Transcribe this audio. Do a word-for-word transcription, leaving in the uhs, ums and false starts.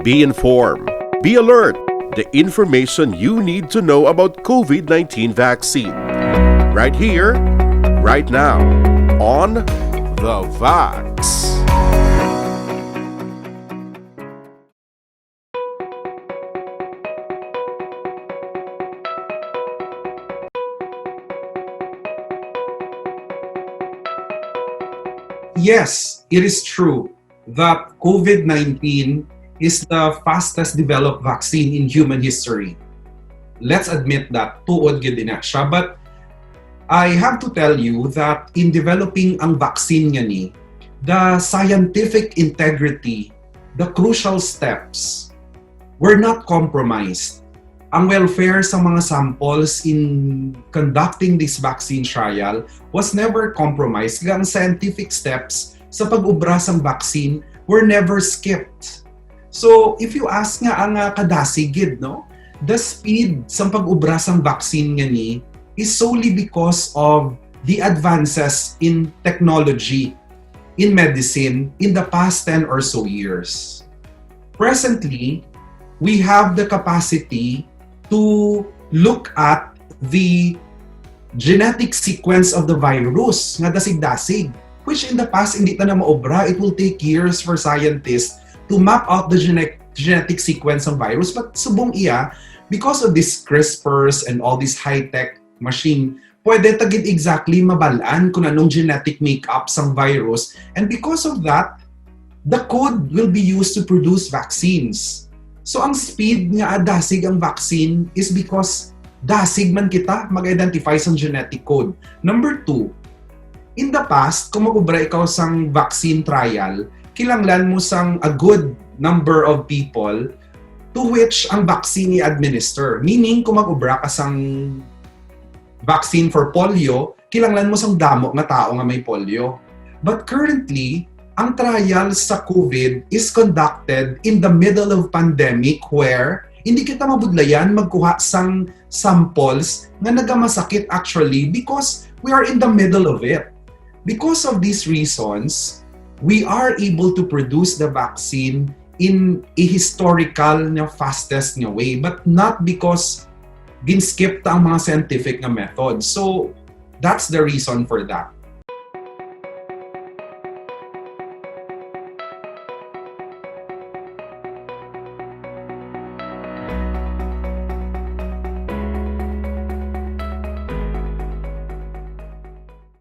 Be informed. Be alert. The information you need to know about COVID nineteen vaccine. Right here, right now, on The Vax. Yes, it is true that COVID nineteen is the fastest developed vaccine in human history. Let's admit that, tuod gid ina siya. But I have to tell you that in developing ang vaccine nga ni, the scientific integrity, the crucial steps were not compromised. Ang welfare sa mga samples in conducting this vaccine trial was never compromised, kag ang scientific steps sa pag-ubra sang vaccine were never skipped. So, if you ask nga ang uh, kadasig gid, no, the speed sang pag-ubra sang vaccine nga ni is solely because of the advances in technology, in medicine, in the past ten or so years. Presently, we have the capacity to look at the genetic sequence of the virus nga dasig-dasig, which in the past hindi ta na maobra. It will take years for scientists to map out the gene- genetic sequence ng virus. But subong iya, because of these CRISPRs and all these high-tech machine, pwede ta gid exactly mabal-an kung anong genetic makeup sang virus. And because of that, the code will be used to produce vaccines. So ang speed nga dasig ang vaccine is because dasig man kita mag-identify sang genetic code. Number two, in the past, kung mag-ubra ikaw sang vaccine trial, kinahanglan mo sang a good number of people to which ang vaccine i-administer. Meaning, kung mag-ubra ka sang vaccine for polio, kinahanglan mo sang damo nga tao nga may polio. But currently, ang trial sa COVID is conducted in the middle of pandemic where hindi kita mabudlayan magkuha sang samples nga nagamasakit actually because we are in the middle of it. Because of these reasons, we are able to produce the vaccine in a historical nga fastest nga way, but not because ginskip ta ang mga scientific nga method. So, that's the reason for that.